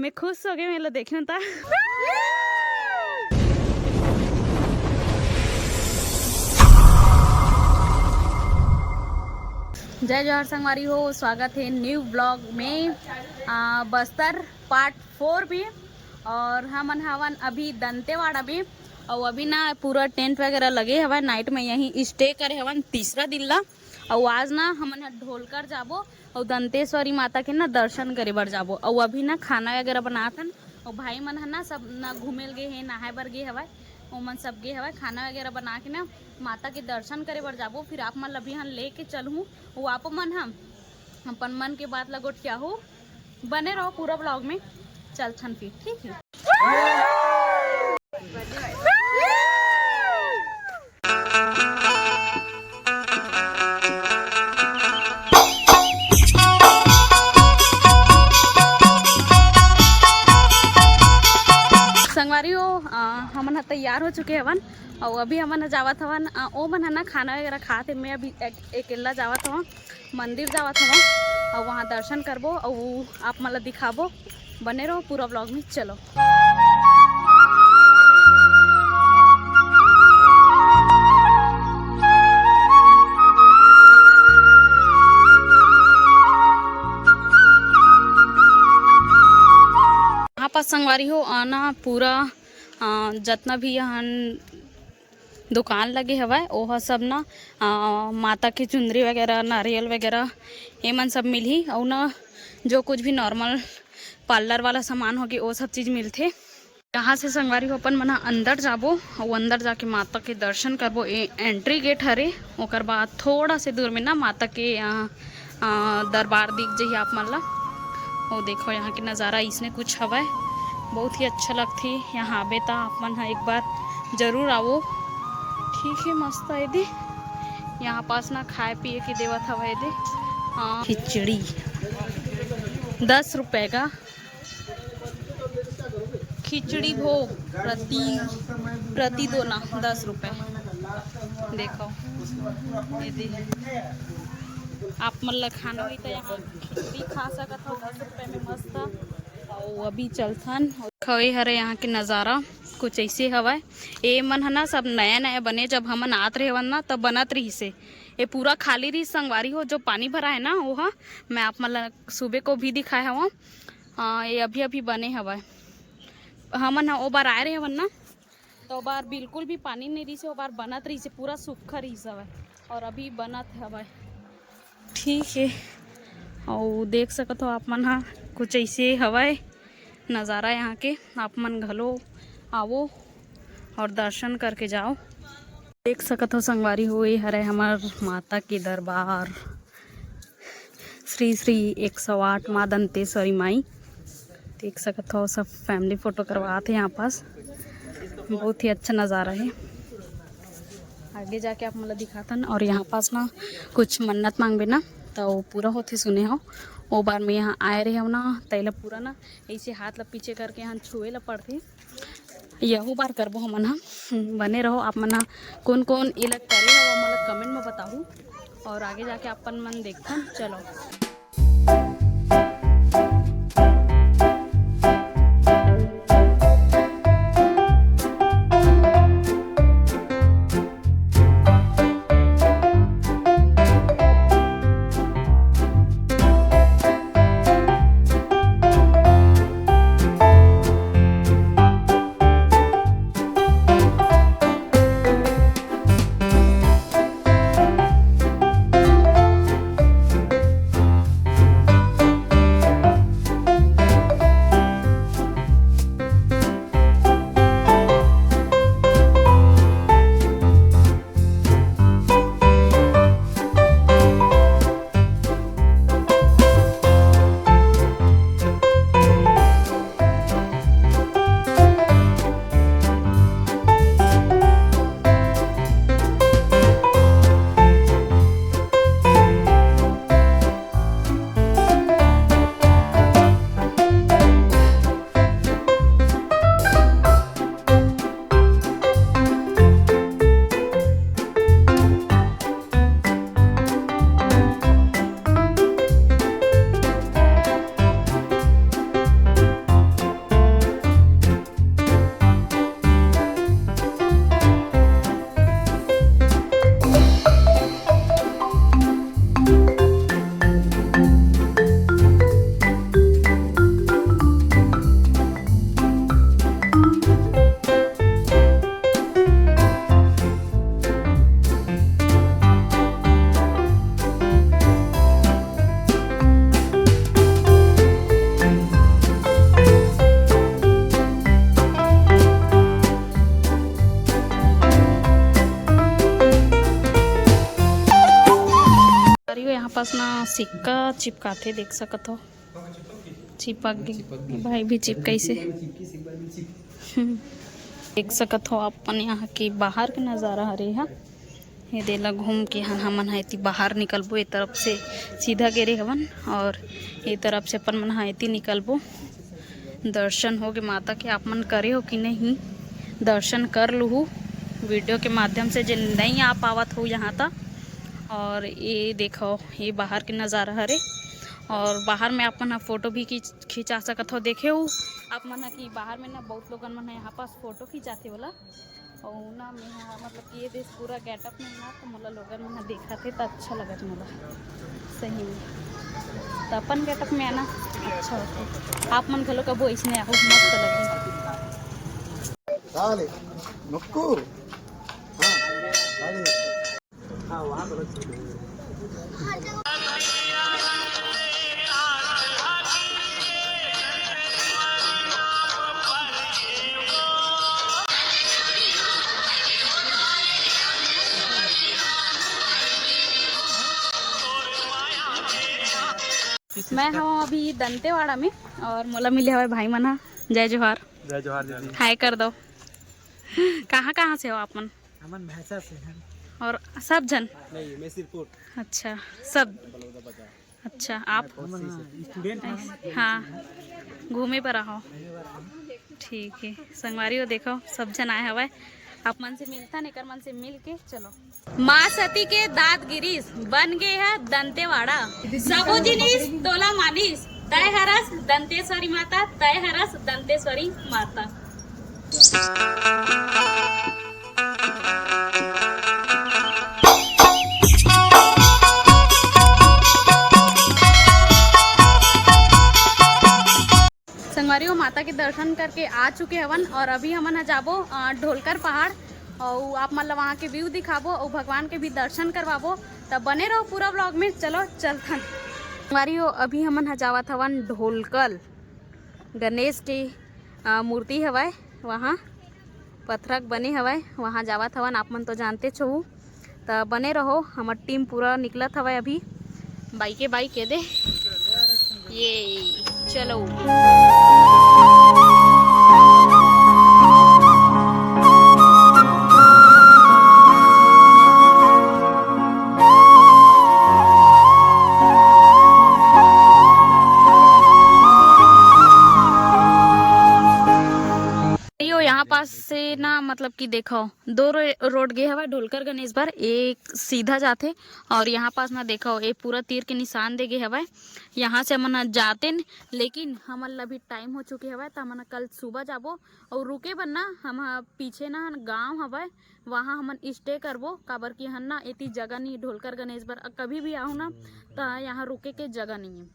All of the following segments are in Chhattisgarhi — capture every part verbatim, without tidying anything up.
मैं खुश हो गई, मैं ला देखना था। जय जोहार संगवारी हो, स्वागत है न्यू ब्लॉग में। आ, बस्तर पार्ट फोर में। और हमन हवन अभी दंतेवाड़ा में। और अभी ना पूरा टेंट वगैरह लगे हवय, नाइट में यहीं स्टे करे हवन तीसरा दिन ला। और आज ना हमन ह ढोलकर जाबो और दंतेश्वरी माता के ना दर्शन करे बर जाबो। और अभी ना खाना वगैरह बनात हन। और भाई मन ह ना सब ना घूमे ल गे हे, नहाए बर गे हवय, ओमन सब गे हवय। खाना वगैरह बना के ना माता के दर्शन करे बर जाबो। फिर आप मन ल अभी हम लेके चलहूँ, वो आप मन ह अपन मन के बात ल गोठियाहू। बने रहो पूरा ब्लॉग में, चलथन फिर, ठीक है। संगवारी हो, अ, हमन ह तैयार हो चुके हवन। और अभी हमन ह जावत हवन, अ, ओ मन ह ना खाना वगैरह खात हे, मैं अभी एक, अकेला जावत हवन, मंदिर जावत हवन और वहाँ दर्शन करबो और आप मन ला दिखाबो। बने रहो पूरा ब्लॉग में। चलो। यहाँ पास संगवारी हो आना पूरा, अ, जतना भी यहाँ दुकान लगे हवय, ओह सब ना, अ, माता के चुंदरी वगैरह, नारियल वगैरह, एमन सब मिलही। अउ ना जो कुछ भी नॉर्मल पार्लर वाला सामान होगे, ओ सब चीज़ मिलथे। यहाँ से संगवारी हो अपन मन ह अंदर जाबो, अउ अंदर जाके माता के दर्शन करबो। ए एंट्री गेट हरे, ओकर बाद थोड़ा से दूर में ना माता के, अ, अ, दरबार दिख जही आप मन ला। ओ देखो, यहाँ के नज़ारा इसने कुछ हवय, बहुत ही अच्छा लगथे। यहाँ आबे त आप मन ह एक बार जरूर आवो। ठीक है, मस्त है दे। यहाँ पास ना खाए पिए के देवत हवय दे। हाँ, खिचड़ी दस रुपए का। खिचड़ी भोग प्रति, प्रति दोना दस रुपए। देखो, ये दे, आप मन ला खाना होही त यहाँ खिचड़ी खा सकत हो दस रुपए में मस्त। अउ अभी चलथन। खवे हरे यहाँ के नज़ारा कुछ ऐसे हवय। ए मन ह ना सब नया नया बने, जब हमन आत रहेवन ना तब बनत रहिसे। ये पूरा खाली रही संगवारी हो, जो पानी भरा है ना वो ह। मैं आप मन ला सुबह को भी दिखाए हवं। हाँ, ये अभी अभी बने हवय। हमन ह ओ बार आए रहे हवन ना, तो ओ बार बिल्कुल भी पानी नहीं रहिसे, ओ बार बनत रहिसे, पूरा सूखा रहिस हवय और अभी बनत हवय। ठीक है, अउ देख सकत हो आप मन ह कुछ ऐसे हवय नज़ारा यहाँ के। आप मन घलो आवो और दर्शन करके जाओ। देख सकत हो संगवारी हो, ये हरे हमार माता के दरबार। श्री श्री एक सौ आठ माँ दंतेश्वरी माई। देख सकत हो, सब फैमिली फोटो करवात हे यहाँ पास। बहुत ही अच्छा नज़ारा है। आगे जाके आप मन ला दिखाथन। और यहाँ पास ना कुछ मन्नत मांगबे ना, तो पूरा होथे सुने हो। ओ बार मैं यहाँ आए रहे हो ना, तैला पूरा ना ऐसे हाथ ला पीछे करके यहाँ छुए ला पड़थे। यहू बार करबो हमन ह। बने रहो आप मन ह। कौन कौन एला करे हो, मोला कमेंट में बताहू। और आगे जाके अपन मन देखथन। चलो। सिक्का चिपकाथे, देख सकत हो, चिपक गे। भाई भी चिपकाइसे। देख सकत हो अपन यहाँ के बाहर के नजारा हरे हा। ये दे ला घूम के हन हमन ह एती बाहर निकलबो। ए तरफ से सीधा गे रहे हवन और ए तरफ से अपन मन ह एती निकलबो। दर्शन होगे माता के, आप मन करे हो कि नहीं? दर्शन कर लूहू वीडियो के माध्यम से, जे नहीं आ पावत हो यहाँ तक। और ये देखो, ये बाहर के नजारा हरे और बाहर में आप मन ह फोटो भी खींच खिंचा सकत हो। देखे हो आप मन ह कि बाहर में ना बहुत लोगन मन ह यहाँ पास फोटो खिंचाथे वाला। और ना मैं ह मतलब कि ये देश पूरा गेटअप में ना, तो मोला लोगन मन ह देखा थे तो अच्छा लगत मोला सही में। तो अपन गेटअप में आना अच्छा होथे। आप मन घलो कबो इसने आहो, मस्त लगही। मैं हूँ अभी दंतेवाड़ा में और मोला मिले हवे भाई मन ह। जय जोहार। जय जोहार दीदी। हाय कर दो। कहाँ कहाँ से हो आप मन? हमन भैंसा से हैं। और सब झन? नहीं, मैं सिरपुर। अच्छा, सब। अच्छा, आप? हमन स्टूडेंट हैं। हाँ, घूमे बर आहो। ठीक है संगवारी हो, देखो सब झन आए हवय, आप मन से मिलथन, एकर मन से मिल के चलो। माँ सती के दाद गिरीस, बन गे ह दंतेवाड़ा। सबो जिनिस तोला मानिस, तय हरस दंतेश्वरी माता, तय हरस दंतेश्वरी माता। संगवारी हो, माता के दर्शन करके आ चुके हवन और अभी हमन ह जाबो, अ, ढोलकर पहाड़, और आप मन ल वहाँ के व्यू दिखाबो और भगवान के भी दर्शन करवाबो। त बने रहो पूरा व्लॉग में। चलो चलथन संगवारी हो, अभी हमन ह जावत हवन ढोलकल, गणेश के, अ, मूर्ति हवय, वहाँ पथरा के बने हवय, वहाँ जावत हवन। आप मन तो जानते छो, त बने रहो, हमर टीम पूरा निकलत हवय अभी बाइके बाइक। ये दे, ये चलो। यो यहाँ पास से ना, मतलब कि देखो, दो रो-, रोड गे हवय ढोलकर गणेश बर, एक सीधा जाथे और यहाँ पास ना देखो, ये पूरा तीर के निशान दे गे हवय। यहाँ से हमन ह जातेन, लेकिन हमन ला भी टाइम हो चुके हवय, त हमन ह कल सुबह जाबो। और रुके बर ना, हम ह पीछे ना गांव हवय, वहाँ हमन स्टे करबो, काबर कि हन ना एती जगह नहीं ढोलकर गणेश बर। कभी भी आहू ना, त यहाँ रुके के जगह नहीं है।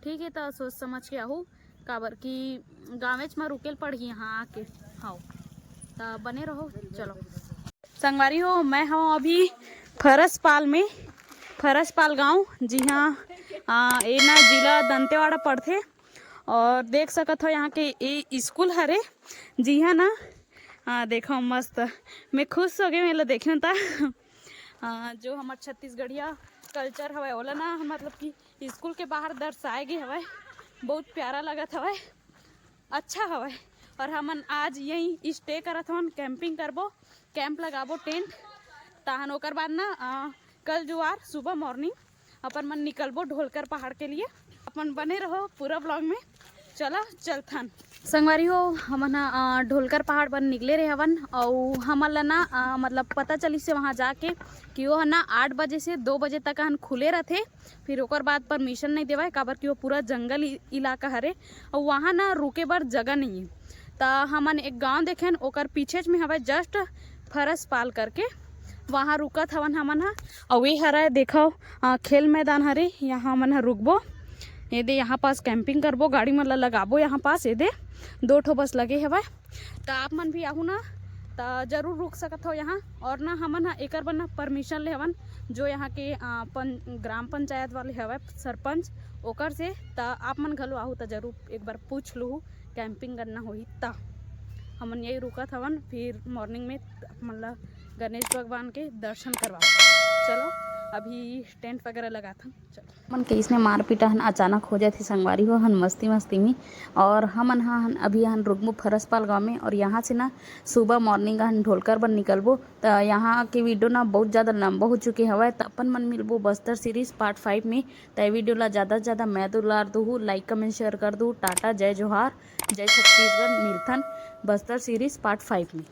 ठीक है, त सोच समझ के आहू, काबर कि गाँवेच म रुके ल पड़ही यहाँ आके। हाँ, त बने रहो। चलो संगवारी हो, मैं हूँ अभी फरसपाल में, फरसपाल गांव, जिहाँ, आ, ए ना जिला दंतेवाड़ा पड़थे। और देख सकत हो यहाँ के ए स्कूल हरे, जिहाँ ना, आ, देखो मस्त, मैं खुश हो गई, मैं ला देखें त। आ, जो हमर छत्तीसगढ़िया कल्चर हवय, ओला ना, मतलब कि स्कूल के बाहर दर्शाए गे हवय, बहुत प्यारा लगत हवय, अच्छा हवय। और हमन आज यहीं स्टे करत हवन, कैंपिंग करबो, कैंप लगाबो, टेंट, तहन ओकर बाद ना, आ, कल जुआर सुबह मॉर्निंग अपन मन निकलबो ढोलकर पहाड़ के लिए। अपन बने रहो पूरा व्लॉग में। चला चलथन संगवारी हो, हमन ह, आ, ढोलकर पहाड़ बर निकले रहे हवन, अउ हमन ल ना, आ, मतलब पता चलिस से वहाँ जाके कि वो ह ना आठ बजे से दो बजे तक हन खुले रथे। फिर ओकर बाद परमिशन नहीं देवय, काबर कि वो पूरा जंगल इ-, इलाका हरे, अउ वहाँ ना रुके बर जगह नहीं है। त हमन एक गांव देखेन, ओकर पीछेच में हवय जस्ट फरसपाल करके, वहाँ रुकत हवन हमन ह। अउ ये हरय देखो, आ, खेल मैदान हरे, यहाँ हमन ह रुकबो। ये दे यहाँ पास कैंपिंग करबो, गाड़ी मन ल लगाबो यहाँ पास। ये दे दो ठो बस लगे हवय, त आप मन भी आहू ना, त जरूर रुक सकत हो यहाँ। और ना हमन ह एकर बर ना परमिशन ले हवन, जो यहाँ के, आ, पं-, ग्राम पंचायत वाले हवय सरपंच, ओकर से। त आप मन घलो आहू त जरूर एक बार पूछ लूहू, कैंपिंग करना होही त। हमन यही रुकत हवन, फिर मॉर्निंग में आप मन ला गणेश भगवान के दर्शन करवाओ। चलो अभी टेंट वगैरह लगाथन। चल, मन के इसने मारपीट हन अचानक हो जाथे संगवारी हो हन मस्ती मस्ती में। और हमन हा हन अभी हन रुगमू फरसपाल गाँव में, और यहाँ से ना सुबह मॉर्निंग हन ढोलकर बर निकलबो। त यहाँ के वीडियो ना बहुत ज़्यादा लंबा हो चुके हवय, त अपन मन मिलबो बस्तर सीरीज पार्ट फाइव में। त ये वीडियो ला ज़्यादा से ज़्यादा मैं दुलार दूहू, लाइक कमेंट शेयर कर दू। टाटा, जय जोहार, जय छत्तीसगढ़, मिलथन बस्तर सीरीज पार्ट फाइव में।